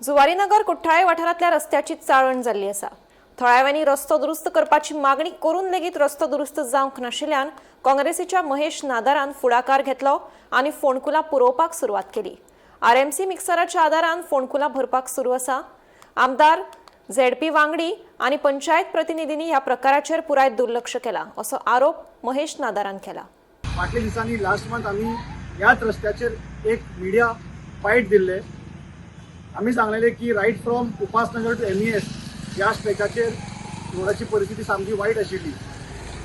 जुवारीनगर कुठ्ठाळे वाठारांतल्या रस्त्याची चाळण जाल्ली आसा. थळाव्यांनी रस्तो दुरुस्त करपाची मागणी करून लेगीत रस्तो दुरुस्त जावंक नाशिल्ल्यान काँग्रेसीच्या महेश नादारान फुडाकार घेतलो आनी फोंडकुलां पुरोवपाक सुरवात केली. आरएमसी मिक्सराच्या आदारान फोंडकुलां भरपाक सुरू आसा. आमदार, झेडपी वांगडी आनी पंचायत प्रतिनिधींनी ह्या प्रकाराचेर पुराय दुर्लक्ष केलां, असो आरोप महेश नादारान केला. फाटल्या दिसांनी, लास्ट मंथ आमी ह्याच रस्त्याचेर एक मिडिया फायट दिल्ले. आमी सांगलेले की right from Upasnagar to MES ह्या स्ट्रेचाचेर रोडाची परिस्थिती सामकी वायट आशिल्ली.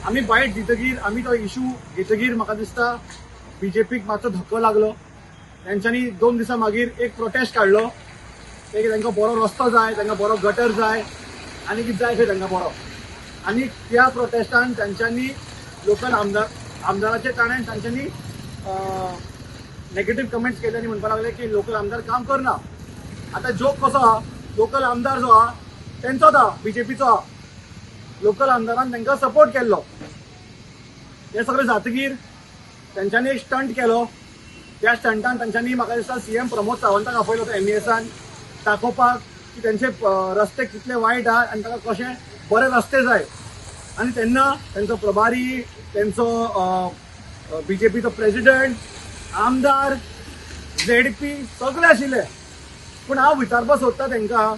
आमी बायट दितगीर, आमी तो इशू घेतगीर, म्हाका दिसता बीजेपीक मातसो धक्को लागलो. तेंच्यांनी 2 दिसां मागीर एक प्रोटेस्ट काडलो ते की तांकां बरो रस्तो जाय, तांकां बरो गटर जाय आनी कितें जाय खंय तांकां बरो. आनी त्या प्रोटेस्टान तांच्यांनी लोकल आमदार, आमदाराचे ताणें तांच्यांनी नेगेटीव कमेंट्स केले आनी म्हणपाक लागले की लोकल आमदार काम करना. आतां जोक कसो आहा, लोकल आमदार जो आहा तेंचोच आहा, बीजेपीचो आहा. लोकल आमदारान तांकां सपोर्ट केल्लो. हे सगळें जातगीर तेंच्यांनी एक स्टंट केलो. त्या स्टंटान तांच्यांनी, म्हाका दिसता, सीएम प्रमोद सावंताक आपयलो तो एमईएसान दाखोवपाक की तेंचे रस्ते कितले वायट आहा आनी ताका कशे बरे रस्ते जाय. आनी तेन्ना तेंचो प्रभारी, तेंचो बीजेपीचो प्रेसिडेंट, आमदार, झेडपी सगळे आशिल्ले. पूण हांव विचारपाक सोदता तांकां,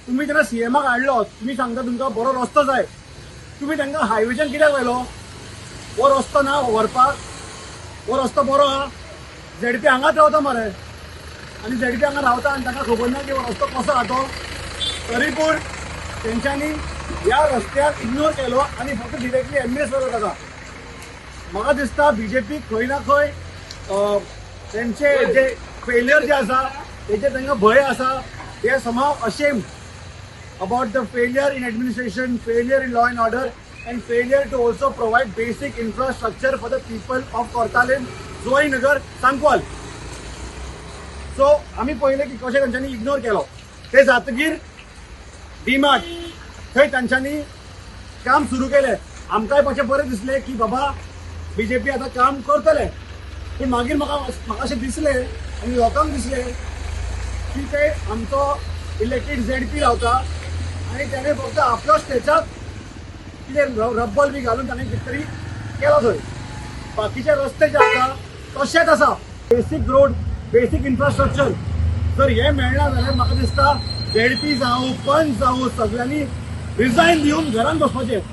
तुमी जेन्ना सीएमाक हाडलो, तुमी सांगता तुमकां बरो रस्तो जाय, तुमी तांकां हायवेच्यान कित्याक व्हेलो? हो रस्तो ना व्हरपाक? हो रस्तो बरो आहा. झेडपी हांगाच रावता मरे आनी झेडपी हांगा रावता आनी तांकां खबर ना की हो रस्तो कसो आहा तो. तरी पूण तेंच्यांनी ह्या रस्त्याक इग्नोर केलो आनी फक्त डिरेक्टली एमईएस व्हेलो ताका. म्हाका दिसता बीजेपी खंय ना खंय तेंचे जे फेलियर जे आसा तेजे तांकां भंय आसा. ते somehow ashamed about the failure in administration, failure in law and order, and failure to also provide basic infrastructure for the people of Cortalim, Zuarinagar, Sancoale. So आमी पळयलें की कशें तांच्यांनी इग्नोर केलो. ते जातगीर डीमार्ट थंय तांच्यांनी काम सुरू केलें. आमकांय मातशें बरें दिसलें की बाबा, बीजेपी आतां काम करतले. पूण मागीर म्हाका अशें दिसलें आनी लोकांक दिसलें की ते आमचो इलेक्टेड झेडपी रावता आनी त्याने फक्त आपलो स्टेजाक कितें रब्बल बी घालून ताणें कितें तरी केलो थंय. बाकीचे रस्ते जे आसा तशेच आसा. बेसीक रोड, बेसीक इन्फ्रास्ट्रक्चर जर हे मेळना जाल्यार म्हाका दिसता झेडपी जावं, पंच जावं, सगळ्यांनी रिजायन दिवन घरान बसपाचें.